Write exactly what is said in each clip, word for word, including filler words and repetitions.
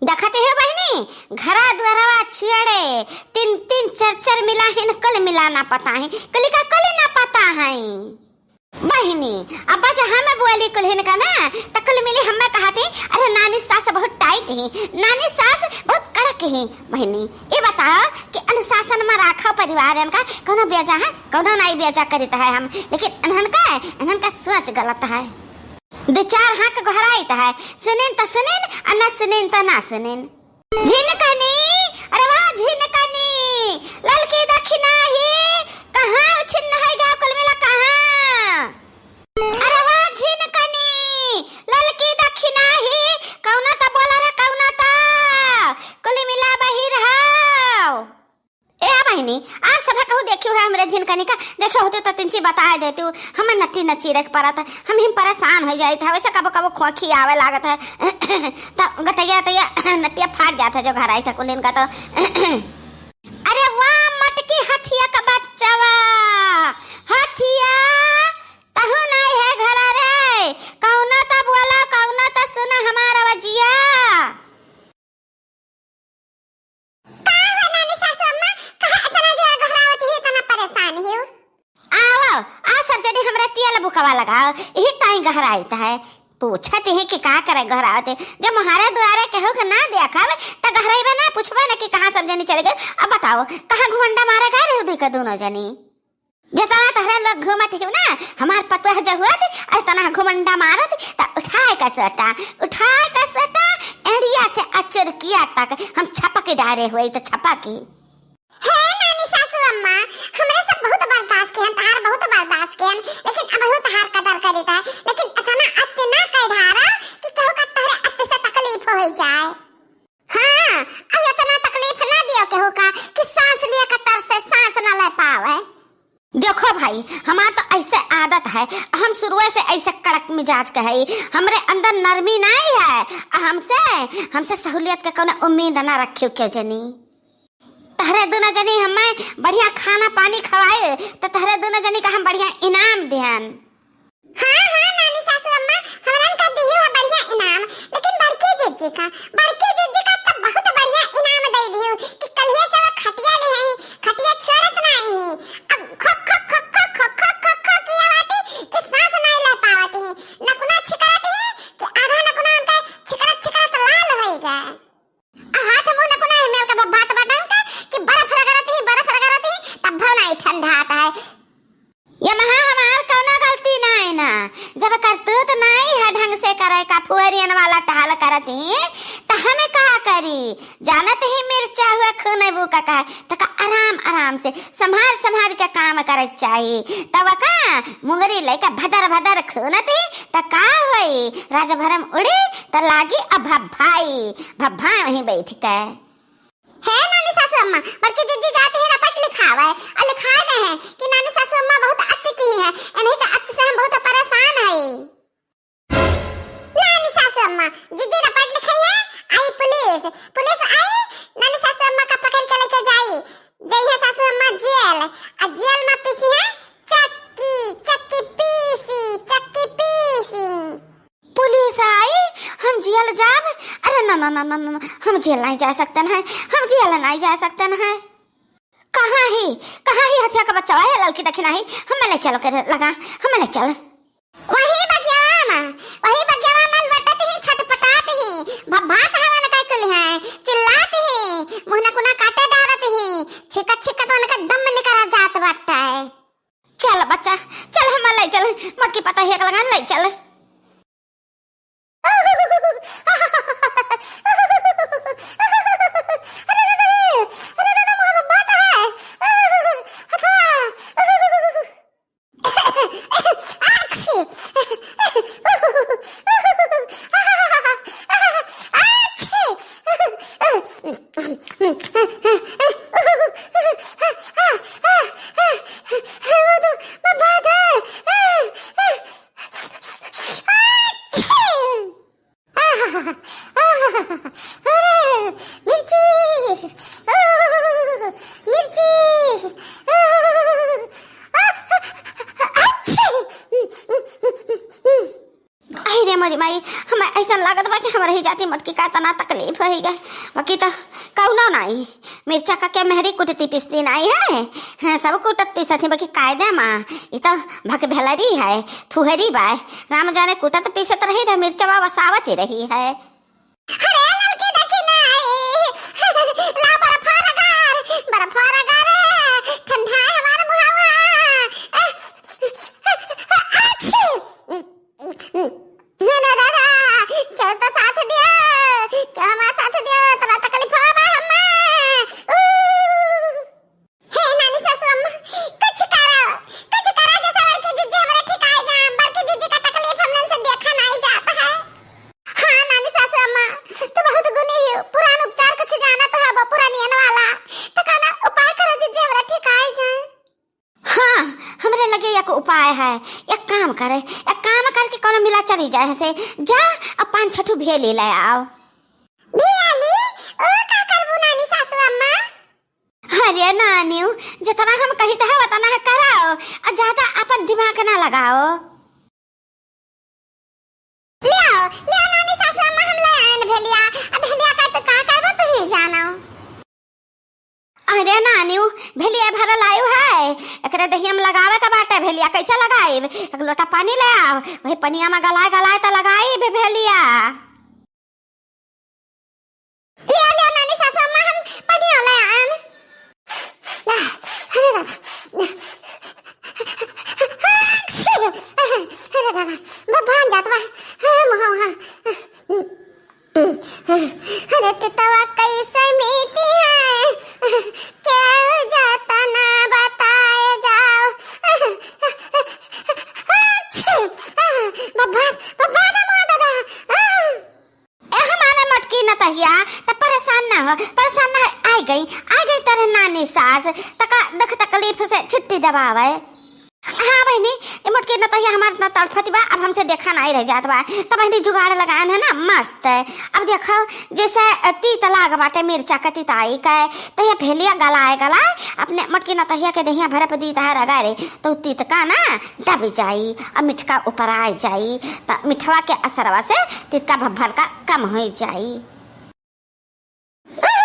देखत है बहिनी, घरा दुआरवा छेड़े, तीन तीन चार चार मिला हिन, कुल मिला ना पता है, कुली का कुल ना पता है। बहिनी, अब जब हम बोली कुल्हिन का ना, त कुल मिली हमें कहत ही, "अरे नानी सास बहुत टाइट ही, नानी सास बहुत कड़क ही।" बहिनी, ये बताओ कि अनुशासन में राखो परिवार इनका, कौनो बेजा है, कौनो नाई बेजा करित है हम, लेकिन इन्हन का, इन्हन का सोच गलत है। दो चार हाँक गोहराइत है, सुनिन त सुनिन, आ न सुनिन त ना सुनिन। झिनकनी, अरे वाह झिनकनी, ललकी दखिनाही, कहाँ छिन्न है गा कुल मिला कहाँ? अरे वाह झिनकनी, ललकी दखिनाही, कौना त बोला रे कौना त, कुल मिला बहिर हाव। ए बहिनी, आप सभे कहू देखियो है हमरे झिनकनी का, देखे होते तो तिनची बताए देती हूँ। हम नट्टी नच्ची रख परत है, हम हिम परेशान हो जाइत है, वैसे कबो कबो खोखी आवे लागत है, त गटैया टैया नट्टिया फाट जात है जो घर आई था कुलिन का तो। अरे वाह मटकी हथिया का बच्चावा, हथिया, तहु नाई है घर रे, कौना त बोला, कौना त सुना हमारा वजिया। का हो नानी सासू अम्मा, काहे इतना जोर घबरावत ही, इतना परेशान ही हो? आओ, आओ सब जनी हमरा तेल बुकवा लगाओ, यही ताई घबराइत है। पूछत ही कि का करे घबरावत है, जब मुहारे दुआरे केहू के ना देखब, त घबराइबे ना, पूछबे ना कि कहाँ सब जनी चले गए। अब बताओ, कहाँ घुमंडा मारे गए रहे दुई के दोनों जनी? जितना तहरे लोग घूमत हिउ ना, हमार पतोह जहुआ दी, अरे तना घुमंडा मारत, त उठाए का सोटा, उठाए का सोटा, एड़िया से अचुरकिया तक हम छपक डारे हुए, त छपकी। हे नानी सासू अम्मा, हमरे सब बहुत बर्दाश्त किहन, तहार बहुत बर्दाश्त किहन, लेकिन अबहू तहार कदर करित है, लेकिन इतना अति ना कह ढारा कि केहू का तहरे अति से तकलीफ हो जाए। हाँ, अब इतना तकलीफ ना दियो केहू का कि सांस लिए कतर से सांस ना ले पावे। देखो भाई, हमार तो ऐसे आदत है, हम शुरुए से ऐसे कड़क मिजाज के हई, हमरे अंदर नरमी नाई है। आ हमसे, हमसे सहूलियत के कौनो उम्मीद ना रखियो के जनी। तहरे दुनो जनी हमें बढ़िया खाना पानी खवाए, तो तहरे दुनो जनी का हम बढ़िया इनाम देहन। हाँ, हाँ, नानी सासू अम्मा, हमरन का दिही है बढ़िया इनाम, लेकिन बड़की जिज्जी का, बड़की जिज्जी का तो बहुत बढ़िया इनाम दे दियो कि कल्हिया से वो खटिया ले आई, खटिया छोड़त नाई ही। अब खो, खो, खो किया बाटी कि सांस नाई ले पावत ही, नकुना छिकरत ही कि आधा नकुना उनका छिकरत, छिकरत लाल होई गए। आ हाथ मुंह नकुना है मेल का भात बटन का कि बर्फ रगड़त ही, बर्फ रगड़त ही, तब भव नाई ठंडा आता है। ये महा हमार कौनो गलती नाई ना, जब करतूत नाई है ढंग से करे का, फुहरियन वाला टहल करत ही, त हमें का करी? जानत ही मिर्चा हुआ खून बू का कहे, त का आराम आराम से संभाल संभाल के काम करे के चाही। तब का मुंगरी लइका भदर भदर खूनत ही, त का होई? राजभरम उड़ी त लागी अब भभाई, भभाई वहीं बैठ के। हे नानी सासू अम्मा, बड़की जिज्जी जाती है रपट लिखावे, और लिखाए दे हैं कि नानी सासू अम्मा बहुत अति की है, इन्हीं का अति से हम बहुत परेशान है। नानी सासू अम्मा, जिज्जी रपट लिखाई है, आई पुलिस, पुलिस आई, नानी सासू अम्मा का पकड़ के लेके जाई, जई है सासू अम्मा जेल, आ जेल में पीसी है चक्की, चक्की पीसी, चक्की पीसी। पुलिस आई, हम जेल जाब? अरे ना, ना, ना, हम जेल नहीं जा सकते हैं, हम जेल नहीं जा सकते हैं। कहाँ ही, कहाँ ही हथिया का बच्चा है, ललकी दखिना ही, हमें ले चलो के लगा, हमें ले चल। वही बगियावा में, वही बगियावा में लटत ही, छटपटात ही, भभात हवन का कुल है, चिल्लात ही, मुँह नकुना काटे डारत ही, छिकत छिकत उनका दम निकल जात बाटे। चल बच्चा, चल हमार लै चल, मोटकी पतोहिया के लगान लै चल। अरे दादा रे, अरे दादा, मुँह में बात है। हथवा। आछी। मिर्ची, मिर्ची। आई रे मोरी माई, हमें ऐसा लागत बा कि हमरे ही जाति मोटकी का इतना तकलीफ होइ गए, बाकी तो कौनो नाई। मिर्चा का के मेहरी कुटती पीसती नाई है, हाँ, सब कुटत पीसत ही, बाकी कायदे मा ई तो भक भेलरी है, फुहरी बाय। राम जाने कुटत पीसत रही तो मिर्चवा वसावत ही रही है। अरे ललकी देखी नाई, ला बर्फा रगड़, बर्फा रगड़, ठंडा है हमार मुहावा। अच्छी। हे ना दादा, केहू तो साथ दियो, केहू हमार साथ दियो, तोरा तकलीफ होबा हम्मे। ऊ। हे नानी सासू अम्मा, कुछ करो, कुछ करो, जैसे बड़की जीजी हमरे ठिकाए जा, बड़की जीजी का तकलीफ हमनन से देखा नाई जात है। हाँ नानी सासू अम्मा, तू बहुत गुनी हो, पुरान उपचार कुछ जानत हो, पुरानियन वाला, तो कौनो उपाय करो जीजी हमरे ठिकाए जा। हाँ, हमरे लगे एक उपाय है। एक काम करे, एक काम करके कौनो मिला चली जाए हसे। जा, अब पाँच छठू भेली ले आओ। भेली? ओ का करबू नानी सासू अम्मा? अरे नानी, जितना हम कहित है उतना है कराओ, और ज्यादा अपन दिमाग ना लगाओ। लियाओ, लियाओ नानी सासू अम्मा, हम ले आएन भेलिया। अब भेलिया का तो का करबो तू ही जानो। अरे नानी, भेलिया भरल आयु है, एकरे दहिया में लगावे के बाटे। भेलिया कैसे लगाई? एक लोटा पानी ले आओ, वही पनिया में गलाए गलाए तो लगाई भे भेलिया। लिया, लिया, नानी सासू अम्मा, हम पनिया ले आएन। अरे दादा। अरे दादा, बभान जात बा। हाँ, मुहा, मुहा। अरे तितवा कैसे मीठी है, क्या जाता ना बताए जाओ। बभान, बभान, मुहा दादा। ए, हमारा मोटकी नतहिया, त परेशान ना हो, परेशान ना हो, आ गई, आ गई तेरे नानी सास, तका दुख तकलीफ से छुट्टी दबावे। हाँ बहिनी, ये मोटकी नतहिया हमार इतना तड़फती बा, अब हमसे देखा नाई रह जात बा। त बहिनी जुगाड़ लगाएन है ना, मस्त। अब देखो, जैसे तीत लाग बाटे मिर्चा के तिताई के, त ये भेलिया गलाए गलाए अपने मोटकी नतहिया के दहिया भरे पे दीत है रगड़े, त उ तीत का ना दब जाई, अब मिठका ऊपर आ जाई, त मिठवा के असरवा से तितका भभर का कम होइ जाई। अरे,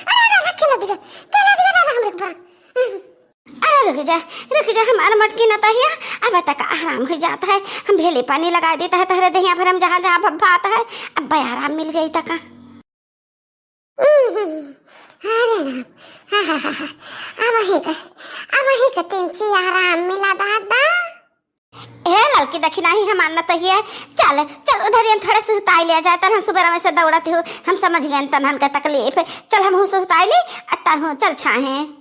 अरे, अरे, केला दिया, केला दिया दादा हमरे ऊपर। अरे रुक जा, रुक जा, हमार मोटकी नतहिया, अब तक आराम होइ जात है। हम भेली पानी लगाए देत है, तहरे दहिया भरे में जहाँ जहाँ भभात है, अब आराम मिल जाई तका। अरे राम, हा, हा, हा, हा। अब ही का, अब ही का तिनची आराम मिला दादा। ए ललकी, देखी नाही हमार नतहिया, चल, चल उधर ये थोड़े सुहताई लिया जाए, तनहन सुबेरा में से दौड़त हो, हम समझ गए तनहन का तकलीफ। चल हमहू सुहताई ली, आ तनहू चल छाहे।